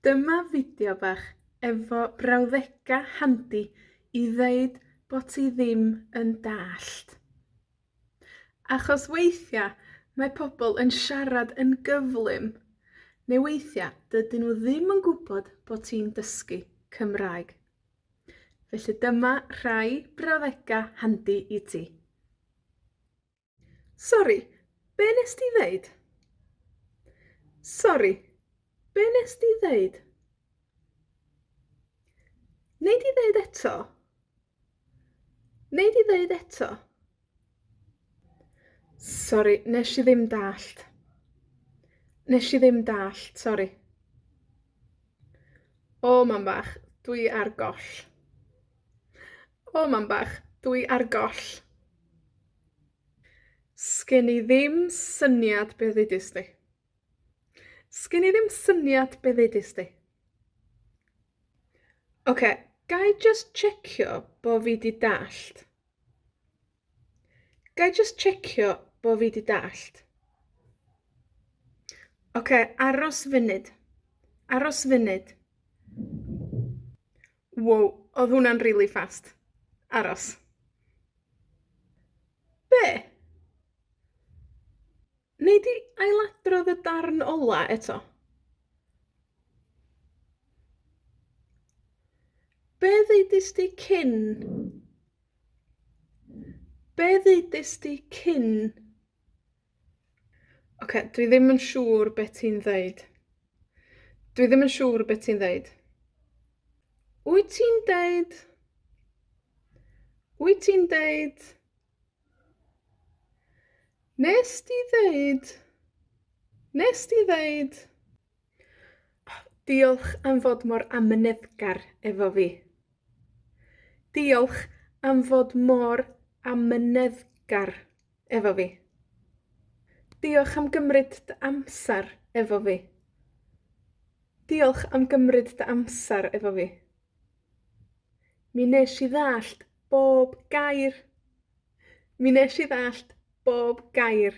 Dyma fideo bach efo brawddega handi i ddeud bo' ti ddim yn dallt. Achos weithia' mae pobol yn siarad yn gyflym, neu weithia' dydyn nw ddim yn gwbod bo' ti'n dysgu Cymraeg. Felly dyma rhai brawddega handi i ti. Sori, be' nest ti ddeud? Sori, be' nest ti ddeud? Nei di ddeud eto? Nei di ddeud eto? Sori, nesh i ddim dallt. Nesh i ddim dallt, sori. O mam bach, dwi ar goll. O mam bach, dwi ar goll. 'Sgen i ddim syniad be' ddudust di. 'Sgen i ddim syniad be' ddudust di. Ocê, gai jyst tsiecio bo' fi 'di dallt? Gai jyst tsiecio bo' fi 'di dallt? Ocê, aros funud. Aros funud. Wow, odd hwnna'n rili fast. Aros. Be'? Nei di ailadrodd y darn ola eto? Be' ddeudist ti cyn? Be' ddeudist ti cyn? Ocê, dwi ddim yn siŵr be' ti'n ddeud. Dwi ddim yn siŵr be' ti'n ddeud. Wyt ti'n deud? Wyt ti'n deud? Nes di ddeud? Nes di ddeud? Diolch am fod mor amyneddgar efo fi. Diolch am fod mor amyneddgar efo fi. Diolch am gymryd dy amser efo fi. Diolch am gymryd dy amser efo fi. Mi wnesh i ddallt bob gair. Mi wnesh i ddallt bob gair.